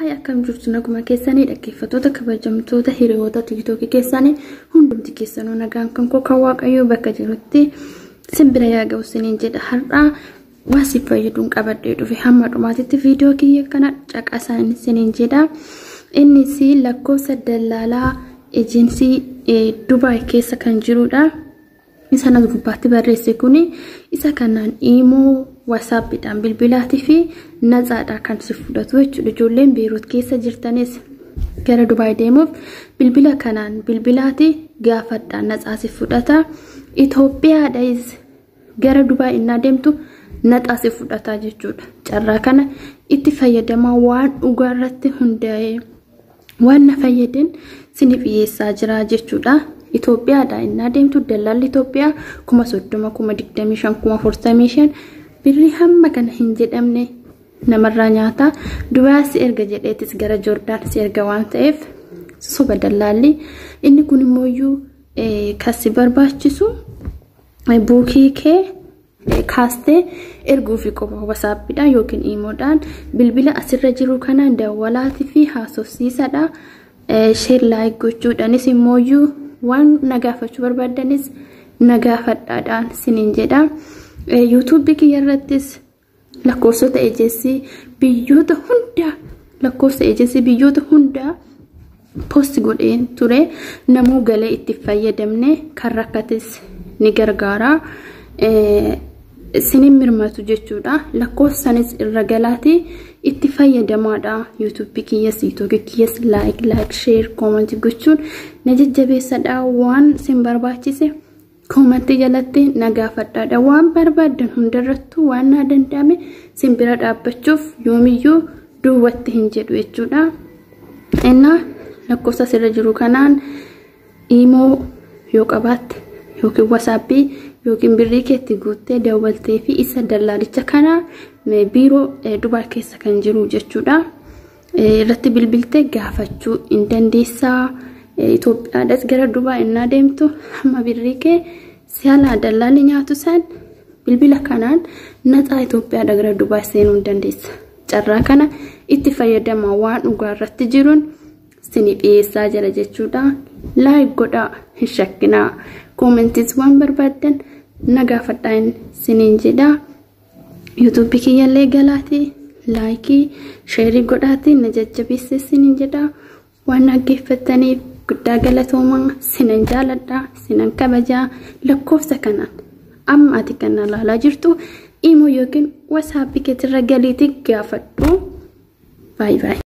Hi, akkam jirtu naguma keessanii dhaggeeffattoota kabajamtoota hiriyoota tiiktookii keessanii hundumti keessanuu nagaan kan koo kan waaqayyoo bakka jirutti simbira yaa ga'u isiniin jedha. Har'aa waan si fayyaduun qabadhee dhufe hamma dhumaatitti viidiyoo kiyya kana caqasaan isiniin jedha. Innis lakkoofsa dallaalaa eejensii Dubaay keessa kan jirudha. Isa nas gubbaatti barreesse kuni isa kanaan iimoo waasaappiidhaan bilbilaatii fi natsaadha kan si fudhatu jechuudha. Ijoolleen Beeruut keessa jirtanis gara Dubaay deemuuf bilbila kanaan bilbilaati gaafadhaan natsaa si fudhata. Itoophiyaadhas gara Dubaay innaa deemtu natsaa si fudhata jechuudha. Carraa kana itti fayyadamaa waan dhugaa irratti hundaa'ee waan na fayyadeen siniif dhiyeessaa jira jechuudha. Itoophiyaadha innaa deemtu dallaalli Itoophiyaa 30,000, 25,000, 45,000 birrii hamma kana hin jedhamne namarraa nyaata. Dubaay si erga jedheetis gara Joordaan si erga waan ta'eef soba dallaalli. Inni kun immoo kan si barbaachisu buukii kee kaastee erguufi qofa wasaappiidhaan yookiin iimoodhaan bilbila asirra jiru kanaan dawwalaatii fi haasofsiisadha. Sheer laayik gochuudhaanis immoo waan na gaafachuu barbaaddanis na gaafadhaadhaan siniin jedha. Yuutuubii kiyya irrattis lakkoofsota eejensii biyyoota hundaa lakkoofsa eejensii biyyoota hundaa poost godheen ture. Namuu galee itti fayyadamne kan rakkates ni gargaara. Sinin mirmatu jechuudha. Lakkoofsanis irra galaatii itti fayyadamaadha. Yuutuubii kiyyas tiiktookii kiyyas laayik laayik sheer koomantii gochuun na jajjabeessadha. Waan sin barbaachise koomantii jalatti na gaafadhaadha. Waan barbaaddan hundarrattuu waan naa danda'ame sin bira dhaabbachuuf yoomiyyuu duwwatti hin jedhu jechuudha. Innaa lakkoofsa asirra jiru kanaan iimoo yoo qabaatte yookiin wasaappii yookiin birrii keetti guuttee dawwaltee fi isa dallaalicha kana biiroo Dubaay keessa kan jiru jechuudha. Irratti bilbiltee gaafachuu hin dandeessaa. Itoophiyaadhas gara Dubaay innaa deemtu hamma birrii kee si'alaa dallaalli nyaatu san bilbila kanaan natsaa Itoophiyaadha gara Dubaay seenuu hin dandeessa. Carraa kana itti fayyadama waan dhugaa irratti jiruun sini dhiyeessaa jira jechuudha. Laayik godhaa hin shakkinaa. Koomentis waan barbaaddan na gaafadhaan siniin jedha. Yuutuubii kiyyallee galaatii laayikii sheerii godhaatii na jajjabeesse siniin jedha. Waan dhaggeeffattaniif guddaa galatoomaa sinan jaaladha sinan kabajaa. Lakkoofsa kanaan amma ati kan ilaalaa jirtu iimoo yookiin wasaappii keetirra galiitii gaafadhu. Baay baay.